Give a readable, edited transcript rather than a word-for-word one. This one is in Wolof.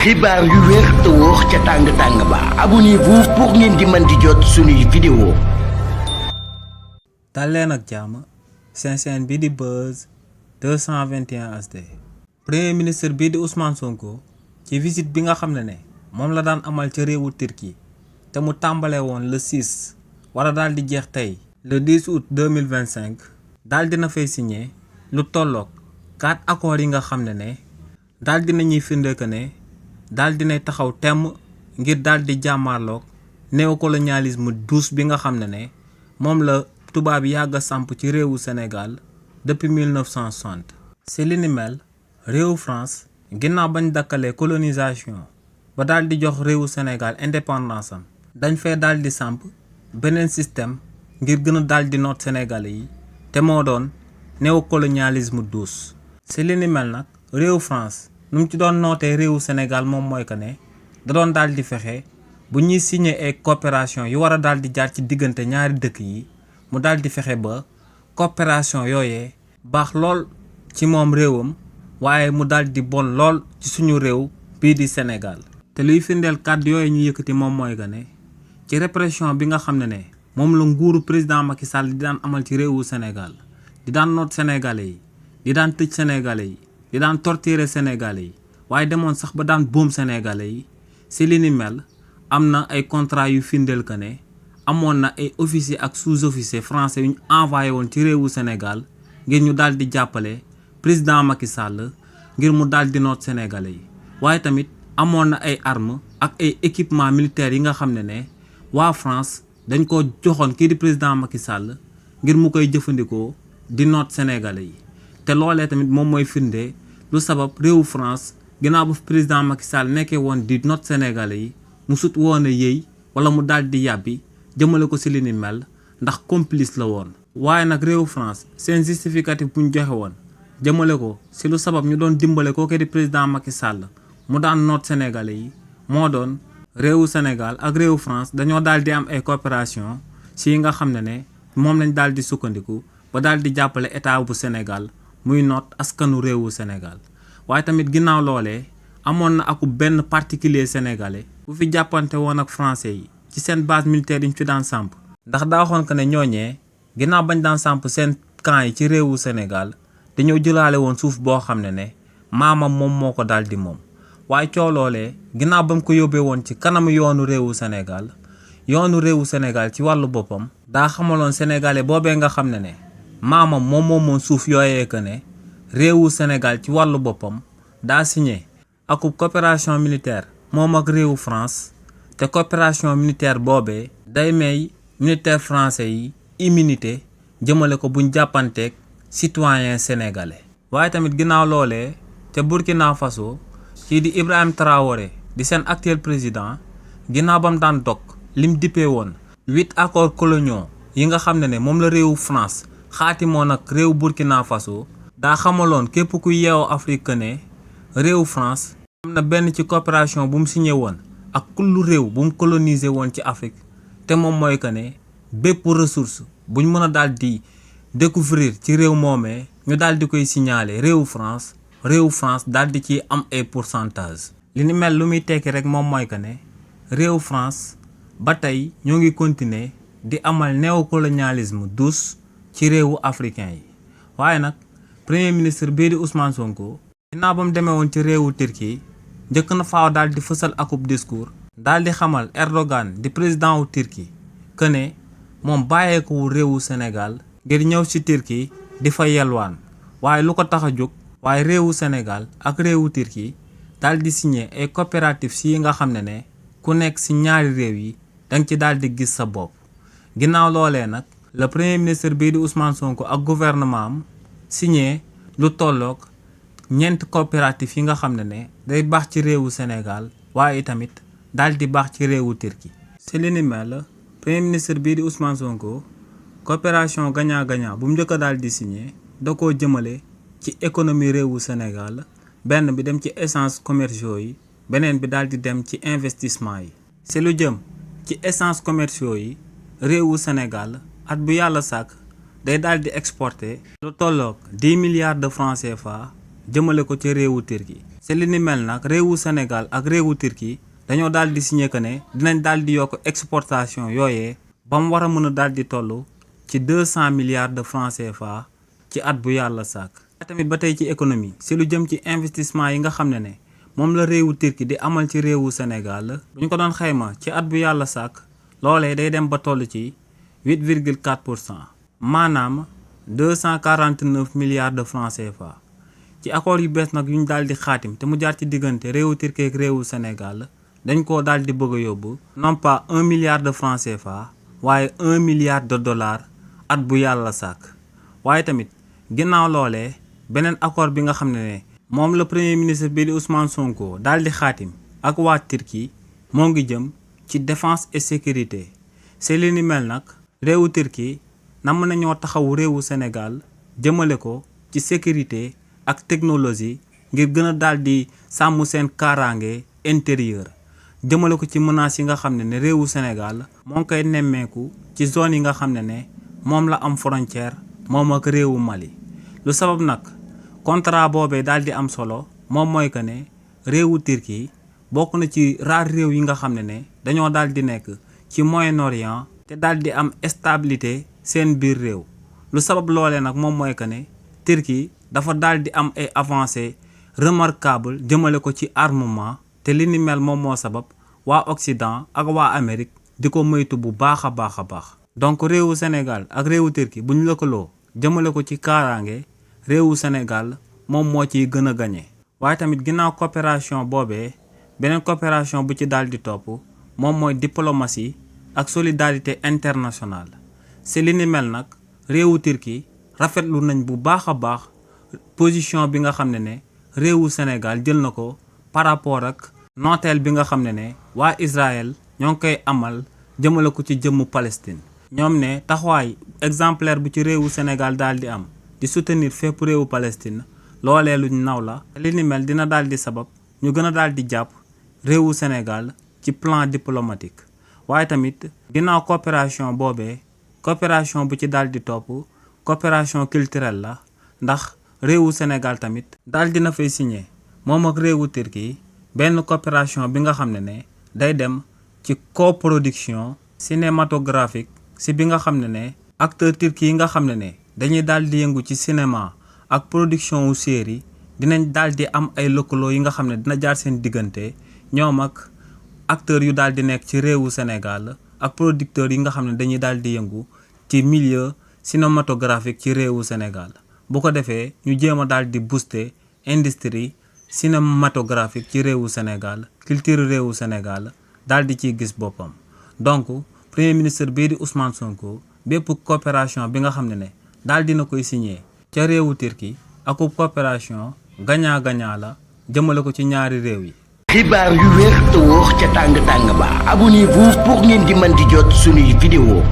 xibaar yu wér te wóor ca tàng-tàng ba abonnez-vous pour ngeen di mën di jot suñuy vidéo. dal leen ak jàmm seen chaîne bi di Buzz 221 HD. premier ministre bii di Ousmane Sonko ci visite bi nga xam ne moom la daan amal ca réewu Turquie te mu tàmbale woon le 6 wara daal di jeex tey le 10 août 2025 daal dina fay signé lu tolloog 4 accords yi nga xam ne daal dina ñuy firnde que ne daal dinay taxaw temm ngir daal di jàmmaarloog néocolonialisme douce bi nga xam ne moom la tubaab yàgg a samp ci réewu Sénégal depuis 1960. si li ni mel réewu France ginnaaw bañ dakkalee colonisation ba daal di jox réewu Sénégal indépendance am dañ fee daal di samp beneen système ngir gën a daal di noot Sénégalais yi te moo doon néocolonialisme douce. si li ni mel nag réewu France nu mu ci doon nootee réewu Sénégal moom mooy que ne da doon daal di fexe bu ñuy signé ay coopération yu war a daal di jaar ci diggante ñaari dëkk yi mu daal di fexe ba coopération yooyee baax lool ci moom réewam waaye mu daal di bon lool ci suñu réew bii di Sénégal. te luy firndeel kàddu yooyu ñu yëkkati moom mooy que ne ci répression bi nga xam ne moom la nguuru président Macky Sall di daan amal ci réewu Sénégal di daan noot Sénégalais yi di daan tëj Sénégalais yi di daan torturer Sénégalais yi waaye demoon sax ba daan boom Sénégalais yi si li ni mel am na ay contrat yu firndeel que ne amoon na ay officiers ak sous-officiers français yu ñu envoyé woon ci réewu Sénégal ngir ñu daal di jàppale président Macky Sall ngir mu daal di noot Sénégalais yi waaye tamit amoon na ay armes ak ay équipements militaires yi nga xam ne waa France dañ ko joxoon kii di président Macky Sall ngir mu koy jëfandikoo di noot Sénégalais yi te loolee tamit moom mooy firnde lu sabab réewu France ginnaaw ba président Macky Sall nekkee woon di noot Sénégalais yi mu sut woon a yëy wala mu daal di yàbbi jëmale ko si li ni mel ndax complice la woon. waaye nag réewu France seen justificatif bu ñu joxe woon jëmale ko si lu sabab ñu doon dimbale kooku di président Macky Sall mu daan noot Sénégalais yi moo doon réewu Sénégal ak réewu France dañoo daal di am ay coopération si yi nga xam ne moom lañ daal di sukkandiku ba daal di jàppale état bu Sénégal muy noot askanu réewu Sénégal. waaye tamit ginnaaw loolee amoon na aku benn particulier sénégalais bu fi jàppante woon ak français yi ci seen base militaire yi ñu fi daan samp ndax daa waxoon que ne ñooñee ginnaaw bañ daan samp seen camp yi ci réewu Sénégal dañoo jëlaale woon suuf boo xam ne maamam moom moo ko daal di moom. waaye coow loolee ginnaaw ba mu ko yóbbee woon ci kanamu yoonu réewu Sénégal ci wàllu boppam daa xamaloon sénégalais boobee nga xam ne maamam moom moomoon suuf yooyee que ne réewu Sénégal ci wàllu boppam daa signé akub coopération militaire moom ak réewu France te coopération militaire boobee day may militaire français yi immunité jëmale ko buñ jàppanteeg citoyen sénégalais. waaye tamit ginnaaw loolee te Burkina Faso kii di Ibrahima Traoré di seen actuel président ginnaaw bam daan dog lim dippee woon 8 accords coloniaux yi nga xam ne moom la réewu France xaatimoon ak réewu Burkina Faso daa xamaloon képp ku yeewoo Afrique ne réewu France am na benn ci coopération bu mu signé woon ak kullu réew bu mu colonisé woon ci Afrique te moom mooy que ne bépp ressource buñ mën a daal di découvrir ci réew moomee ñu daal di koy signaler réewu France daal di ci am ay pourcentage. li ni mel lu muy tekki rek moom mooy que ne réewu France ba tey ñoo ngi continuer di amal néocolonialisme douce ci réewu africain yi. waaye nag premier ministre bii di Ousmane Sonko ginnaaw ba mu demee woon ci réewu Turquie njëkk na faaw daal di fësal akub discours daal di xamal Erdogan di président wu Turquie que ne moom bàyyeeku réewu Sénégal ngir ñëw ci Turquie di fa yelwaan waaye lu ko tax a jóg waaye réewu Sénégal ak réewu Turquie daal di signé ay coopératives si yi nga xam ne ku nekk si ñaari réew yi danga ci daal di gis sa bopp. ginnaaw loolee nag le premier ministre bii di Ousmane Sonko ak gouvernement am signé lu tolloog 4 coopératives yi nga xam ne day baax ci réewu Sénégal waaye tamit daal di baax ci réewu Turquie. si li ni mel premier ministre bii di Ousmane Sonko coopération gagnant-gagnant bu mu njëkk a daal di signé da koo jëmale ci économie réewu Sénégal benn bi dem ci échanges commerciaux yi beneen bi daal di dem ci investissement yi. si lu jëm ci échanges commerciaux yi réewu Sénégal at bu yàlla sàkk day daal di exporter lu tolloog 10 milliards de francs CFA jëmale ko ci réewu Turquie te li ni mel nag réewu Sénégal ak réewu Turquie dañoo daal di signé que ne dinañ daal di yokk exportation yooyee ba mu war a mën a daal di toll ci 200 milliards de francs CFA ci at bu yàlla sàkk. tamit ba tey ci économie si lu jëm ci investissement yi nga xam ne moom la réewu Turquie di amal ci réewu Sénégal bu ñu ko doon xayma ci at bu yàlla sàkk loolee day dem ba toll ci 8,4%, maanaam 249 milliards de francs CFA. ci accord yu bees nag yuñ daal di xaatim te mu jaar ci diggante réewu Turquie ak réewu Sénégal dañ koo daal di bëgg a yóbbu non pas 1 milliard de francs CFA waaye 1 milliard de dollars at bu yàlla sàkk. waaye tamit ginnaaw loolee beneen accord bi nga xam ne moom la premier ministre bi di Ousmane Sonko daal di xaatim ak waa Turquie moo ngi jëm ci défense et sécurité. c'est li ni mel nag réewu Turquie nam nañoo taxawu réewu Sénégal jëmale ko ci sécurité ak technologie ngir gën a daal di sàmm seen kaaraange intérieur jëmale ko ci menaces yi nga xam ne réewu Sénégal moo ngi koy nemmeeku ci zone yi nga xam ne moom la am frontière moom ak réewu Mali. lu sabab nag contrat boobee daal di am solo moom mooy que ne réewu Turquie bokk na ci raar réew yi nga xam ne dañoo daal di nekk ci Moyen-Orient te daal di am stabilité seen biir réew. lu sabab loolee nag moom mooy que ne Turquie dafa daal di am ay avancées remarquable jëmale ko ci armement te li ni mel moom moo sabab waa Occident ak waa Amérique di ko moytu bu baax a baax a baax. donc réewu Sénégal ak réewu Turquie bu ñu lëkkaloo jëmale ko ci kaaraange réewu Sénégal moom moo ciy gën a gañe. waaye tamit ginnaaw coopération boobee beneen coopération bu ci daal di topp moom mooy diplomatie ak solidarité internationale. c'est li ni mel nag réewu Turquie rafetlu nañ bu baax a baax position bi nga xam ne réewu Sénégal jël na ko par rapport ak nooteel bi nga xam ne waa Israël ñoo ngi koy amal jëmale ko ci jëmmu Palestine. ñoom ne taxawaay exemplaire bu ci réewu Sénégal daal di am di soutenir fépp réewu Palestine loolee luñ naw la. li ni mel dina daal di sabab ñu gën a daal di jàpp réewu Sénégal ci plan diplomatique. waaye tamit ginnaaw coopération boobee coopération bu ci daal di topp coopération culturelle la ndax réewu Sénégal tamit daal dina fay signé moom ak réewu Turquie benn coopération bi nga xam ne day dem ci coproduction cinématographique si bi nga xam ne acteurs turcs yi nga xam ne dañuy daal di yëngu ci cinéma ak production wu série dinañ daal di am ay lëkkaloo yi nga xam ne dina jaar seen diggante ñoom ak acteurs yu daal di nekk ci réewu Sénégal ak producteurs yi nga xam ne dañuy daal di yëngu ci milieu cinématographique ci réewu Sénégal. bu ko defee ñu jéem a daal di booster industrie cinématographique ci réewu Sénégal culture réewu Sénégal daal di ciy gis boppam. donc premier ministre bii di Ousmane Sonko bépp coopération bi nga xam ne daal dina koy signé ca réewu Turquie ak coopération gagnant gagnant la jëmale ko ci ñaari réew yi. xibaar yu wér te wóor ca tàng tàng ba abonnez-vous pour ngeen di mën di jot suñuy vidéo.